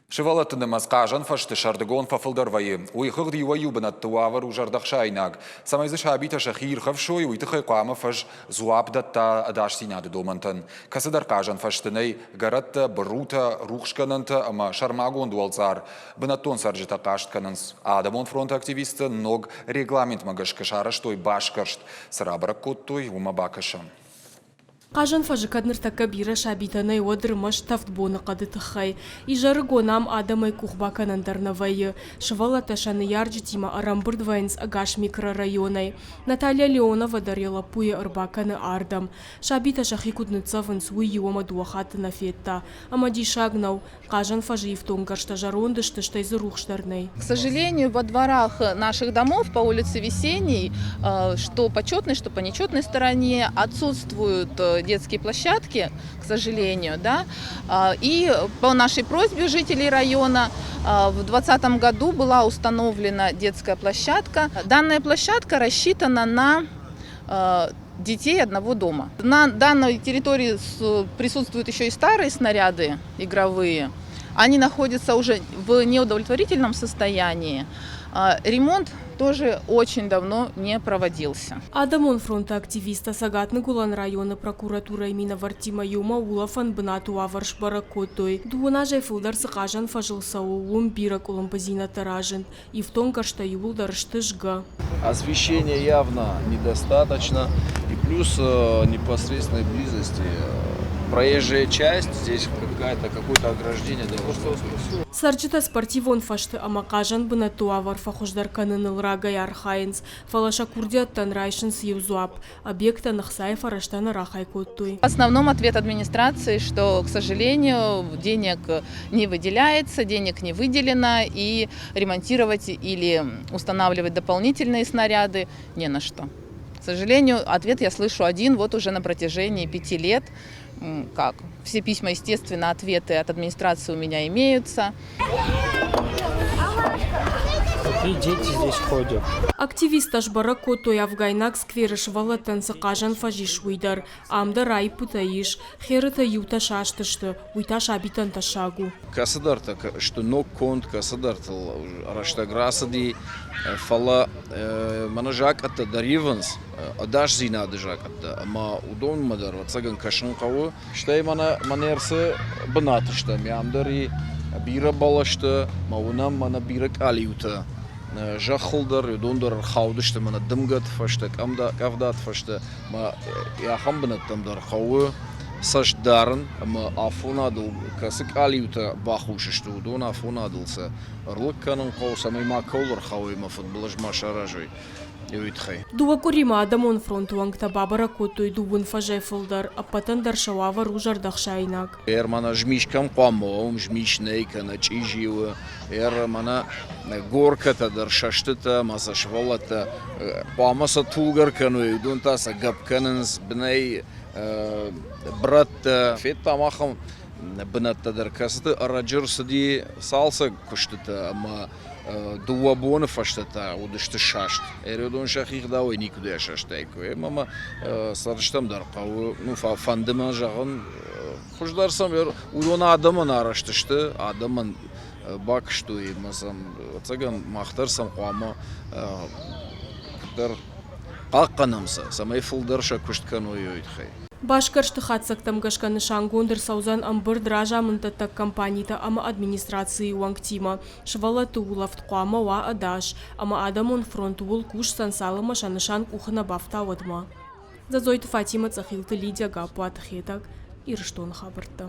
Сывӕллӕтты нымӕц хъазӕн фӕзты сӕрдыгон фӕфылдӕр вӕййы. Уый хыгъд иуӕй-иу бынӕтты уавӕр у зӕрдӕхсаинаг. Цӕмӕй дзы сабитӕ сӕхи ирхӕфсой, уый тыххӕй хъуамӕ фӕз дзуапп дӕтта ӕдасдзинады домӕнтӕн. Кӕцыдӕр хъазӕн фӕзты нӕй гӕрӕттӕ, бырутӕ, рухсгӕнӕнтӕ ӕмӕ сӕрмагонд уӕлцъар. Бынӕттон цӕрджытӕ хъаст кӕнынц. Адӕмон фронты активисттӕ ног регламентмӕ гӕсгӕ сарӕзтой басгӕрст. Цы рабӕрӕг кодтой, уымӕ бакӕсӕм. Хъазӕн фӕзы кӕд ныртӕккӕ бирӕ сабитӕ нӕй, уӕд ӕрмӕст тӕвд боныхъӕды тыххӕй. Изӕрыгон ам адӕмӕй къух бакӕнӕн дӕр нӕ вӕййы. Сывӕллӕттӕ сӕ ныййарджытимӕ ӕрӕмбырд вӕййынц ӕгас микрорайонӕй. Наталья Леонова дӕр йӕ лӕппуйы ӕрбакӕны ардӕм. Сабитӕ сӕхи куыд ныццӕвынц, уый иу ӕмӕ дыууӕ хатты нӕ федта. Ӕмӕ диссаг нӕу, Хъазӕн фӕзы ифтонггӕрзтӕ зӕронд сты, стӕй дзы рухс дӕр нӕй. К сожалению, во дворах наших домов по улице Весенней, что по четной, что по нечетной стороне, отсутствуют детские площадки, к сожалению, да. И по нашей просьбе жителей района в 2020 году была установлена детская площадка. Данная площадка рассчитана на детей одного дома. На данной территории присутствуют еще и старые снаряды игровые. Они находятся уже в неудовлетворительном состоянии. Ремонт тоже очень давно не проводился. Адӕмон фронты активисттӕ Цӕгат-Ныгуылӕн районы прокуратурӕйы минӕвӕрттимӕ иумӕ улӕфӕн бынаты уавӕр сбӕрӕг кодтой. Дыууын азӕй фылдӕр цы хъазӕн фӕзыл цӕуы, уым бирӕ къуылымпыдзинӕдтӕ разынд. Ифтонггӕрзтӕ иууылдӕр сты згӕ. Освещения явно недостаточно. И плюс непосредственной близости проезжая часть, здесь какая-то, какое-то ограждение должно быть. Цӕрджытӕ спортивон фӕзты ӕмӕ хъазӕн бынӕтты уавӕр фӕхуыздӕр кӕныныл рагӕй архайынц, фӕлӕ сӕ курдиӕттӕн райсынц иу дзуапп объектӕн ӕхцайы фӕрӕзтӕ нӕ рахай кодтой. В основном ответ администрации, что, к сожалению, денег не выделяется, денег не выделено, и ремонтировать или устанавливать дополнительные снаряды не на что. К сожалению, ответ я слышу один вот уже на протяжении 5 лет. Как? Все письма, естественно, ответы от администрации у меня имеются. Какие дети здесь ходят? Активисттӕ сбӕрӕг кодтой афгайнаг скверы сывӕллӕттӕн цы хъазӕн фӕз ис, уый дӕр. Ам дӕр аиппытӕ ис. Херытӕ иутӕ саст сты, уый та сабитӕн тӕссаг у. Кӕцыдӕртӕ сты ног конд, кӕцыдӕртыл рӕстӕг рацыди, фӕлӕ мӕнӕ закъӕттӕ дӕр ивынц, ӕдасдзинады закъӕттӕ, ӕмӕ уыдонмӕ дӕр, ӕвӕццӕгӕн, кӕсын хъӕуы. Стӕй мӕнӕ мӕнӕ цы бынаты стӕм, ам дӕр и бирӕ бӕлӕстӕ, мӕ уынӕм мӕнӕ бирӕ къалиутӕ зӕххыл дӕр, уыдон дӕр ӕрхаудысты мӕнӕ дымгӕты фӕстӕ, къӕвдаты фӕстӕ. Мӕ ахӕм бынӕттӕм дӕр хъӕуы цӕст дарын ӕмӕ афонадыл кӕцы къалиутӕ бахус сты, уыдон афонадыл сӕ ӕрлыг кӕнын хъӕуы, цӕмӕй макӕуыл ӕрхауой ӕмӕ фыдбылыз ма саразой, уый тыххӕй. Дыууӕ къуыримӕ Адӕмон фронты уӕнгтӕ бабӕрӕг кодтой дыууын фӕзӕй фылдӕр, ӕппӕтӕн дӕр сӕ уавӕр у зӕрдӕхсаинаг. Мӕнӕ змис кӕм хъуамӕ уа, уым змис нӕй, кӕнӕ чъизи у. Мӕнӕ горкӕтӕ дӕр сӕстытӕ ӕмӕ сӕ сывӕллӕттӕ хъуамӕ сӕ тулгӕ ӕркӕной, уыдон та сӕ гӕпп кӕнынц бынӕй брӕттӕ. Федтам ахӕм бынӕттӕ дӕр, кӕцыты ӕрӕджы рцыди цалцӕг куыстытӕ ӕмӕ дыууӕ боны фӕстӕ та уыдысты саст. Ӕрыдон сӕхи гъдауӕй никуыдӕй асастаиккой. Ӕмӕ мӕ цӕрджытӕм дӕр хъӕуы, ну, фӕнды мӕ зӕгъын, хуыздӕр сӕм уыдон адӕмӕн арӕзт сты, адӕмӕн бакуыстой ӕмӕ сӕм, ӕцӕгӕн, мах дӕр сӕм хъуамӕ куыддӕр хъахъхъӕнӕм сӕ, цӕмӕй фылдӕр сӕ куыст кӕной, уый тыххӕй. Басгӕрсты хатдзӕгтӕм гӕсгӕ нысангонд ӕрцӕудзӕн ӕмбырд разамынддӕттӕг компанитӕ ӕмӕ администрацийы уӕнгтимӕ. Сывӕллӕтты улӕфт хъуамӕ уа ӕдас, ӕмӕ адӕмон фронт ууыл кусдзӕн, цалынмӕ сӕ нысан къухы нӕ бафта, уӕдмӕ. Дзӕдзойты Фатимӕ, Цъӕхилты Лидия, Гаппуаты Хетӕг, Ирыстоны хабӕрттӕ.